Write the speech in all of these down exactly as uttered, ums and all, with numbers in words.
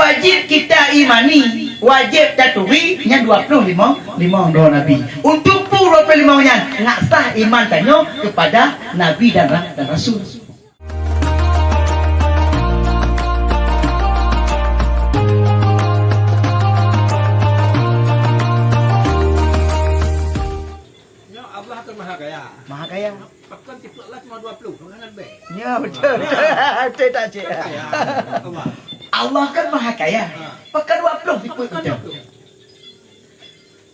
Wajéb kita imani, wajéb taturi nyan dua ploh limong, limong droe Nabi. Untuk peue dua ploh limong nyan, ngat sah iman tanyoe kepada Nabi dan ra-, dan Rasul. Nyoe Allah kan Maha Kaya. Maha Kaya. Pakon tipeu Allah cuma dua puluh, kan lebih. Ya, betul. Betul tak, Cik? Ya, Allah. Allah kan Maha Kaya. Ha. Pakon dua puluh tipeu. Pakon betul. Dua puluh.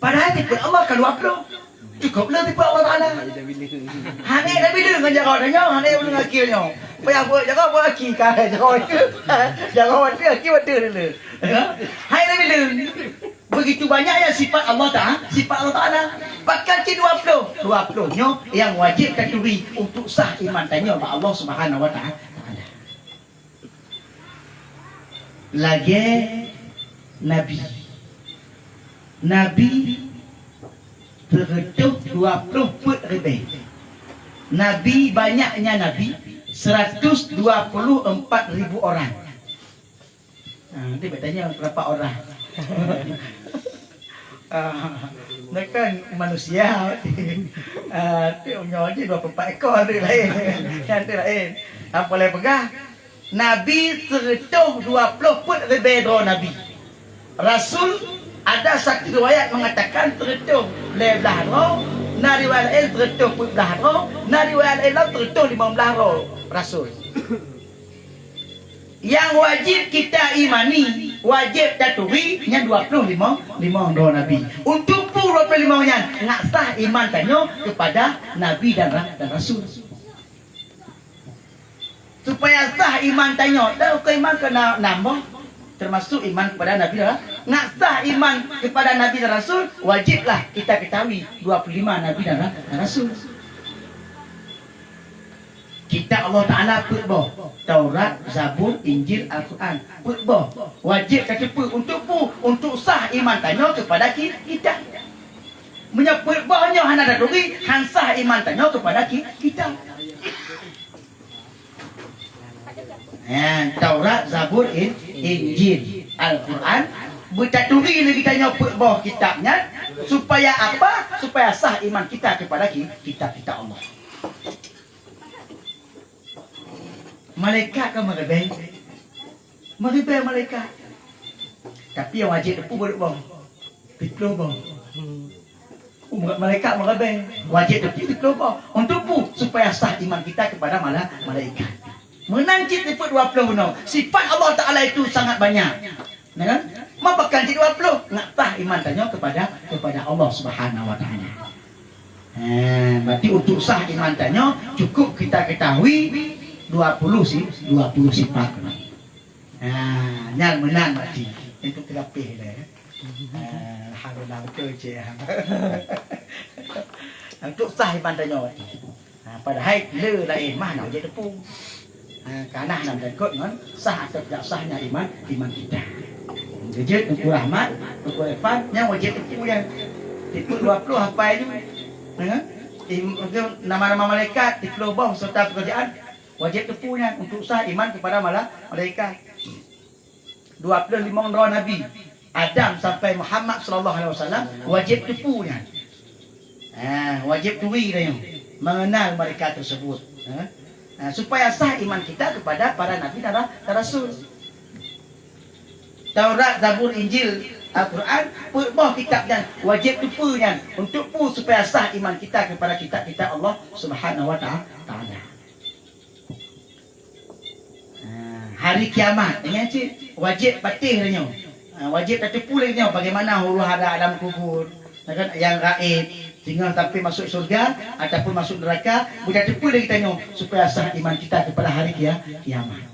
Padahai tipeu Allah kan dua puluh. Cukup le tipeu Allah Taala. Hana tabila ngon jaroe nyoe, hana tabila ngon aki nyoe. Payah buet jaroe, buet aki ka jaroe. Jaroe aki, aki betul dulu. Ya? Hai tabila. Begitu banyak ya sifat Allah Taala, sifat Allah Taala. Pakon cit dua puluh? Dua puluh nyoe nyang wajéb taturi untuk sah iman tanyoe bak Allah Subhanahu Wa Taala. Lagée Nabi. Nabi sireutoh dua ploh peuet ribée. Nabi banyaknya nabi, seratus dua puluh empat ribu orang. Ha, nanti bertanya berapa orang. Ah, dia kan manusia. Ah, tu nyoe je dua puluh empat ekor, tu lain. Kan tu lain. Apa boleh pegang? Nabi sireutoh dua ploh peuet ribée droe nabi. Rasul, ada satu riwayat mengatakan sireutoh lhée blaih droe, na riwayat laén sireutoh peuet blaih droe, na riwayat laén lom sireutoh limong blaih droe rasul. Nyang wajéb kita imani, wajéb taturi nyan dua ploh limong, limong droe nabi. Untuk peue dua ploh limong nyan, ngat sah iman tanyoe kepada nabi dan ra-, dan rasul. Supaya sah iman tanyoe, dan ukeue iman keu na-, nam boh, termasuk iman kepada Nabi dan, ngat sah iman kepada Nabi dan Rasul, wajiblah kita ketahui dua puluh lima Nabi dan Ra-, dan Rasul. Kitab Allah Taala peuet boh, Taurat, Zabur, Injil, Al-Quran, peuet boh. Wajib tateupeue untuk peue? Untuk sah iman tanyoe kepada ki-, kitab. Meunyoe peuet boh nyoe hana taturi, han sah iman tanyoe kepada ki-, kitab. Eh, Taurat, Zabur, In-, Injil, Al-Quran, beutaturi lé geutanyoe peuet boh kitab nyan, supaya apa? Supaya sah iman kita kepada ki-, kitab-kitab Allah. Malaikat kan meuribée. Meuribée malaikat. Tapi nyang wajéb teupeu peuet boh. Siplôh boh. Umat malaikat meuribée. Wajéb teupeu siplôh boh. Untuk peue? Supaya sah iman kita kepada mala-, malaikat. Meunan cit teupeu dua ploh bunoe. Sifat Allah Taala itu sangat banyak. Ya kan? Maka kan cit dua ploh, ngat sah iman tanyoe kepada, kepada Allah Subhanahu Wa Taala. Eh, berarti untuk sah iman tanyoe, cukup kita ketahui dua puluh si-, dua puluh sifat. Ah, nyan meunan berarti. Untuk terlapih dah, ya. Ah, alhamdulillah, betul, Cik. Untuk sah iman tanyoe berarti. Ha, padahai le laén mah hana jeuet teupeu. Ha, kana hana meuteukot ngon sah atau tidak sahnya iman, iman kita. Geujeuet Teungku Rahmat, Teungku Irfan, nyang wajéb teupeu nyan. Teupeu dua ploh hafai nyoe. Ha? Im-, nama-nama malaikat, siplôh boh serta pekerjaan, wajéb teupeu nyan untuk sah iman kepada mala-, malaikat. Dua ploh limong droe nabi, Adam sampai Muhammad sallallahu alaihi wasallam, wajéb teupeu nyan. Ah, wajéb turi tanyoe, mengenal mereka tersebut. Ha? Ah, supaya sah iman kita kepada para nabi dan ra-, dan rasul. Taurat, Zabur, Injil, Al-Quran, peuet boh kitab nyan, wajéb teupeu nyan. Untuk peue? Supaya sah iman kita kepada kitab-kitab Allah Subhanahu wa Taala. Ha, hari kiamat, ingat cit, wajéb patéh lé nyoe. Ha, wajéb tateupeue lé nyoe bagaimana huru-hara alam kubur, ya kan, nyang gaéb, singoh sampai masuk syurga ataupun masuk neraka, beutateupeue lé geutanyoe supaya sah iman kita kepada hari kia-, kiamat.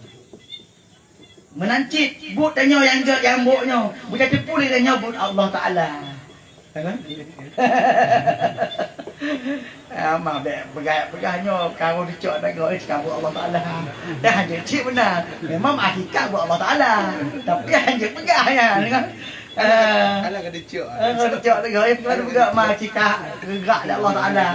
Meunan cit, buet tanyoe nyang gét nyang bôk nyoe, beutateupeue lé tanyoe buet Allah Taala. Kan? Ah, mah bèk peugah-peugah nyoe, karu dicok teugok, eh, cit ka buet Allah Taala. Dah, hanjeuet cit beuna. Memang hakikat buet Allah Taala. Tapi hanjeuet peugah nyan, kan? Ah. Alah ka dicok. Ah, ka dicok teugok, eh, bukan peugah mah cit ka geugrak lé Allah Taala.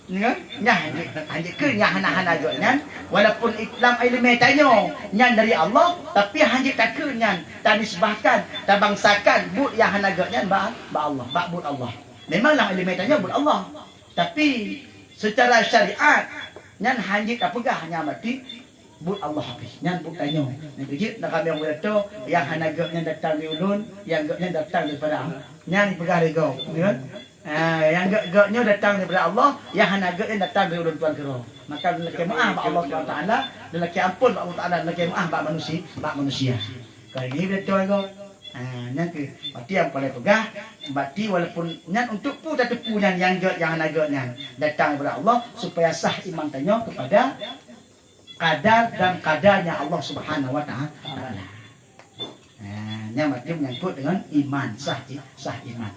Nyan, nyan hanjeuet, hanjeuet keu nyang hana-hana geuh nyan, walaupun lam ileumèe tanyoe nyan dari Allah, tapi hanjeuet takheun nyan, tanisbahkan, tabangsakan buet nyang hana geuh nyan bak, bak Allah, bak buet Allah. Memang lam ileumèe tanyoe buet Allah, tapi secara syariat nyan hanjeuet tapeugah nyan berarti buet Allah habéh. Nyan buet tanyoe. Nyan keuh jeuet na kami ureueng pidato, nyang hana geuh nyan datang di ulôn, nyang geuh nyan datang daripada Allah. Nyan peugah lé gob, ya kan? Ah, nyang geuh, geuh nyoe datang daripada Allah, nyang hana geuh nyan datang dari ulôn tuan keudroe. Maka lakèe meu'ah bak Allah Subhanahu Wa Taala, dan lakèe ampôn bak Allah Taala, dan lakèe meu'ah bak manusia, bak manusia. Kali ini beutôi gob. Ah, nyan keuh. Berarti nyang paleng peugah, berarti walaupun nyan untuk peue tateupeue nyan nyang geuh, nyang hana geuh nyan datang daripada Allah, supaya sah iman tanyoe kepada qadar dan qadarnya Allah Subhanahu Wa Taala. Nah, nyan berarti menyangkut dengan iman, sah, sah iman.